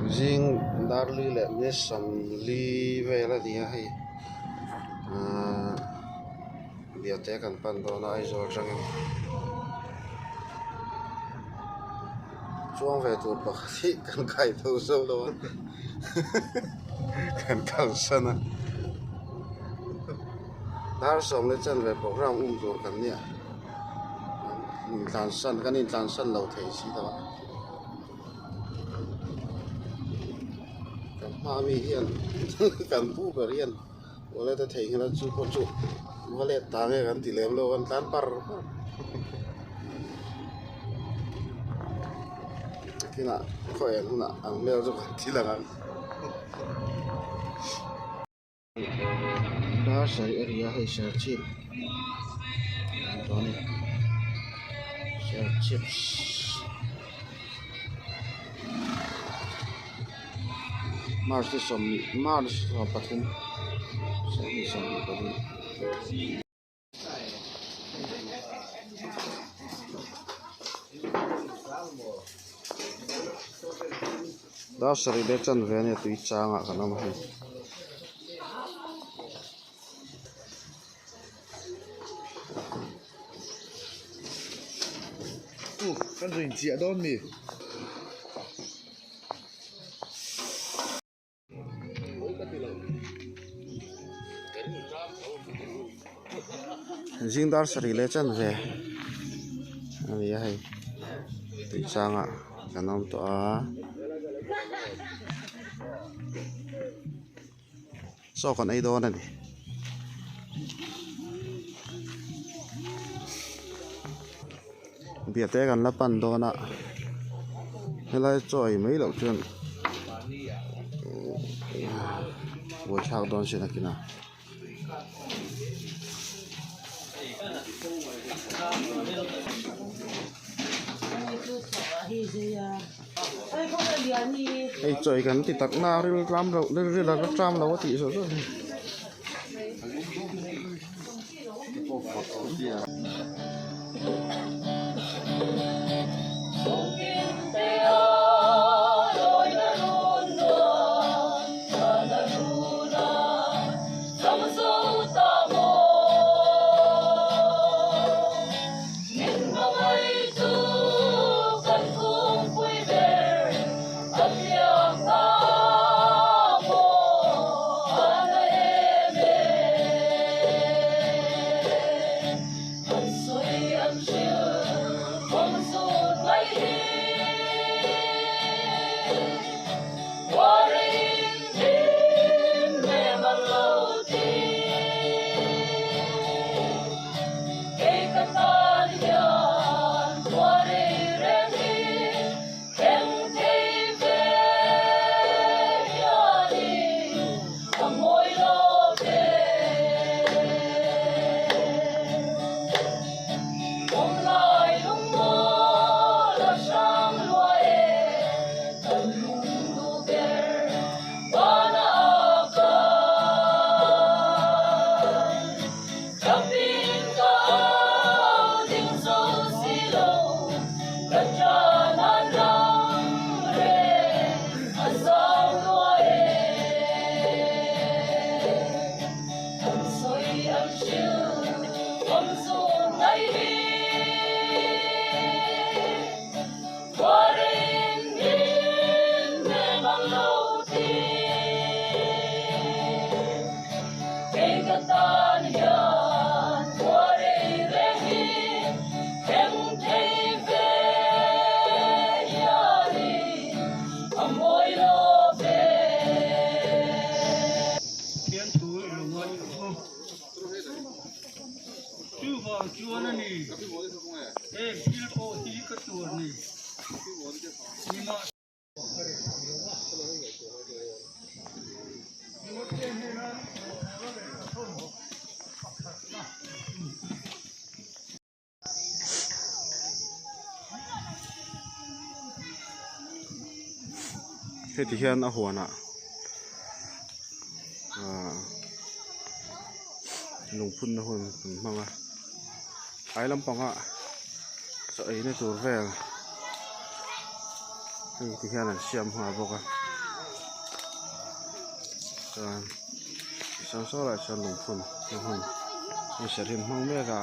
Zing dar li leh minute sawmli vel a ni a hei ahh biate kan pan dawn a Aizawl atangin chuang ve tur pakhat hi kan kai tho zo lo a kan kalsan a dar sawm leh chanve program um tur kan nia intlansan kan intlansan lo thei si lo a. Kan hma mi hian kan pu ber hian wallet a theihnghilh a chu pawh chu va let ta nge kan ti lem lo kan tlan par par nakinah khaw en hunah ang hmel chu kan ti lang ang. Dar sarih a ri a hei serchhip an tawh a ni serchhip march ni sawmhnih march pathum sawmhnih sawmhnih pali. Dar sarih leh chanve ania tui changah kan awm a hei. Kan rin chiah dawn mi. Zing dar sarih leh chanve a ni a hei tui changah kan awm tawh a chaw kan ei dawn a ni. Biate kan la pan dawn a helai chaw ei mai loh chuan buaithlak dawn sin a kina. Hei chaw ei kan ti tak na a ril tlam loh ril a tlam lo a tih zawh zawh hi. Heti hian a huanah ahh lungphunna hun an hmang a tlai lampangah chaw eina tur vel hei ti hian an siam nghal bawk a. Chuan sawn saw lai sawn lungphun te hmun hmun serhim hmang mek a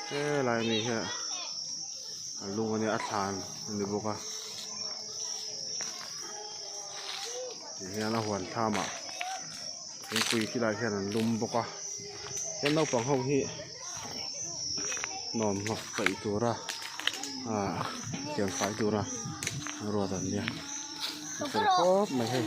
helai mi hian a lung ania a thlan a ni bawk a ti hian a huan thlam ah thingpui khi lai hian an lum bawk a he naupang ho hi nuam hlawk peih tura ahh thiam fai tura ruat an nia a fel khawp mai hei.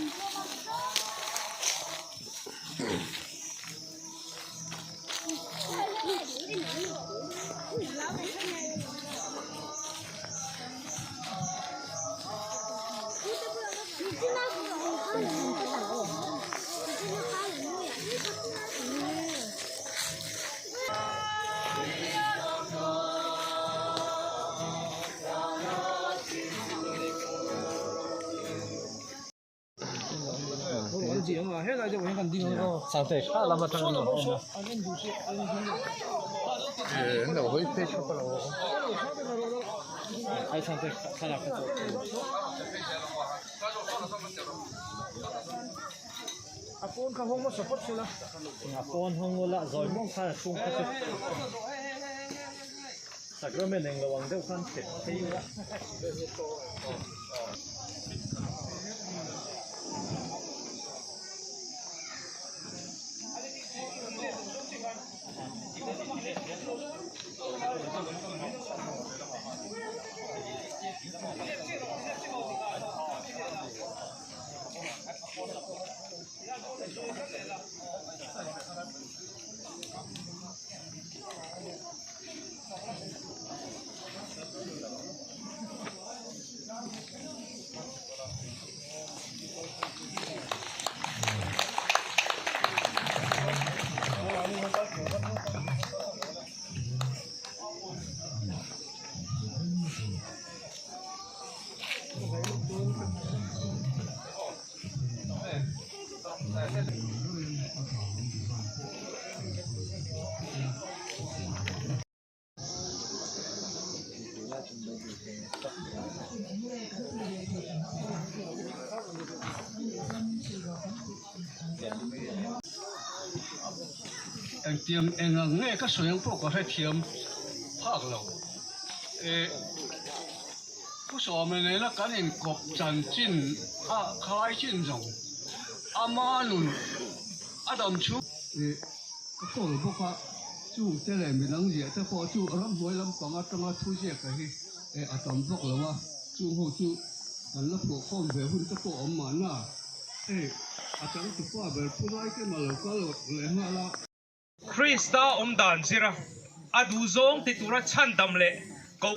Engtiang eng ang nge ka sawi ang pawh ka hrethiam phak lo. E Pu Sawma nena kan inkawp chanchin a khai chin zawng ama nun a dam chhung. E ka kawl bawk a, chung te leh midang ziah te pawh chu ramhnuai lampang atanga thu ziak a hi e a tam vak lo a, chung ho chu kan la phuah khawm ve hun te pawh awm mahna e a changtupa ber pu lai te mah lo kal leh nghal a. Krista awm dan zira a duhzawng ti tura chhandam leh koh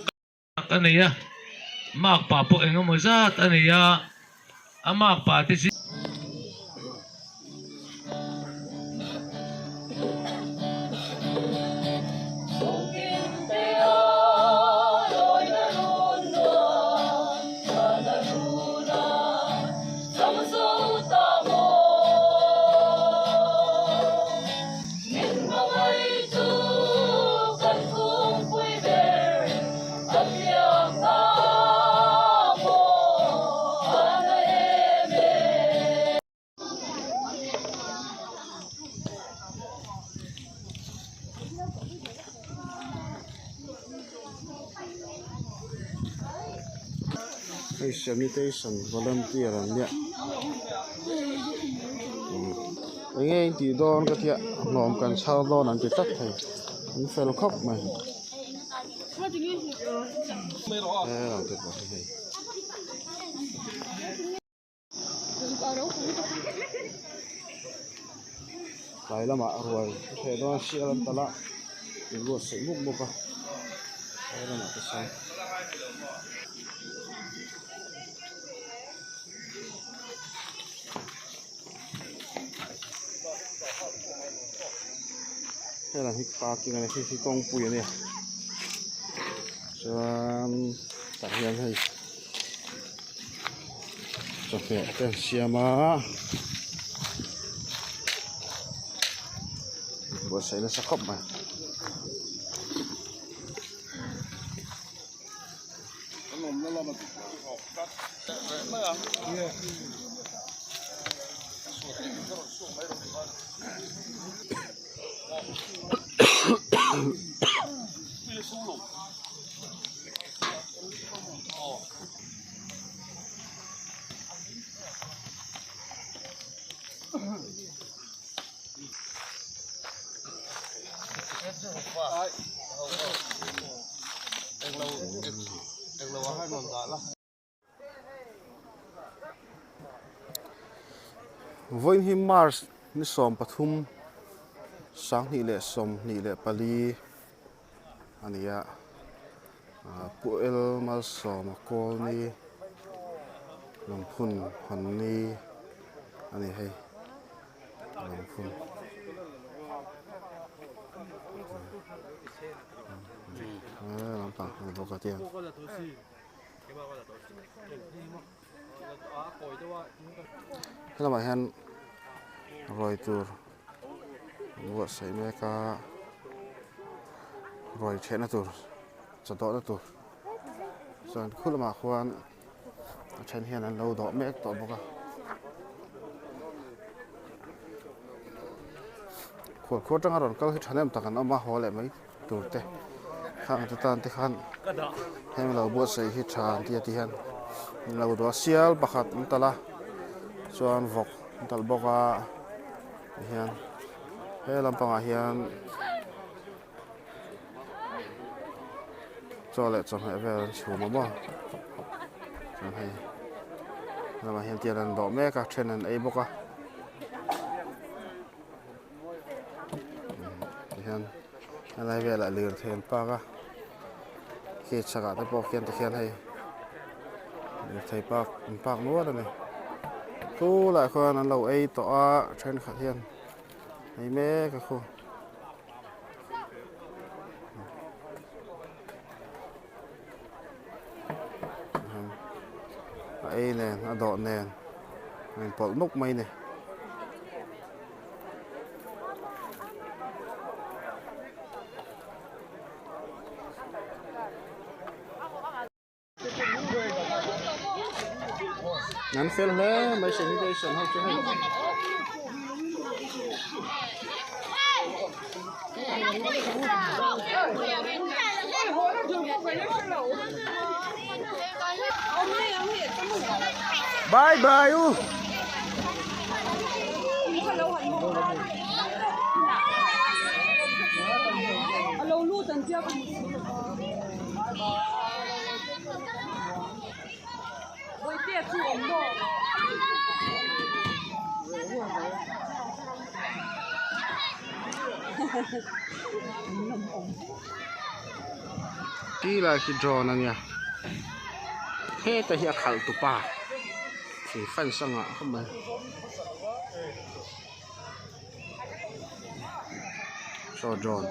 a nei a, makpa pawh eng emaw zat a nei a, a makpa te zing. Hei sanitation volunteer an nia eng nge in tih dawn ka tia hlawm kan chhar dawn an ti tlat thei an fel khawp mai he te pawh hi hei. Tlai lamah ruai a hreh dawn a sial an talh a in buatsaih mup mup a tlai lamah te sawn. Helam hi parking a ni hei hi kawngpui a nia chuan tah hian hei. Chawhmeh te an siam a buatsaih nasa khawp mai. Vawiin hi March ni 13 2024 a ni a, Pu El Malsawma Kawlni lungphun hawn ni a ni hei lungphun. Lampang a ni bawk a tiang. Helamah hian ruai tur an buatsaih mek a ruai chhehna tur chaw dawhna tur chuan khu lamah khuan a then hian an lo dawh mek tawh bawk a khuarkhuar atanga rawn kal hi thahnem tak an awm a haw leh mai. Tur te khang te tan te khan heng lo buatsaih hi tha an ti a ti hian an lo duh a sial pakhat an talh a chuan vawk an talh bawk a tihian he lampangah hian chaw leh chawhmeh vel an chhum a maw chuan hei lamah hian tian an dawh mek a then an ei bawk a. Tihian helai velah lirthei an park a khi chhakah te pawh khian tikhian hei lirthei park an park nual a ni khulaiah khuan an lo ei tawh a thenkhat hian ei mek a khu. A ei nen a dawh nen a inpawlh nuk mai a ni. An fel hle mai sanitation ho chu hei. Bye bye u. Ti lai khi drone a nia heta hi a khalh tu pa thing fence a ngah khawp mai. Saw drone.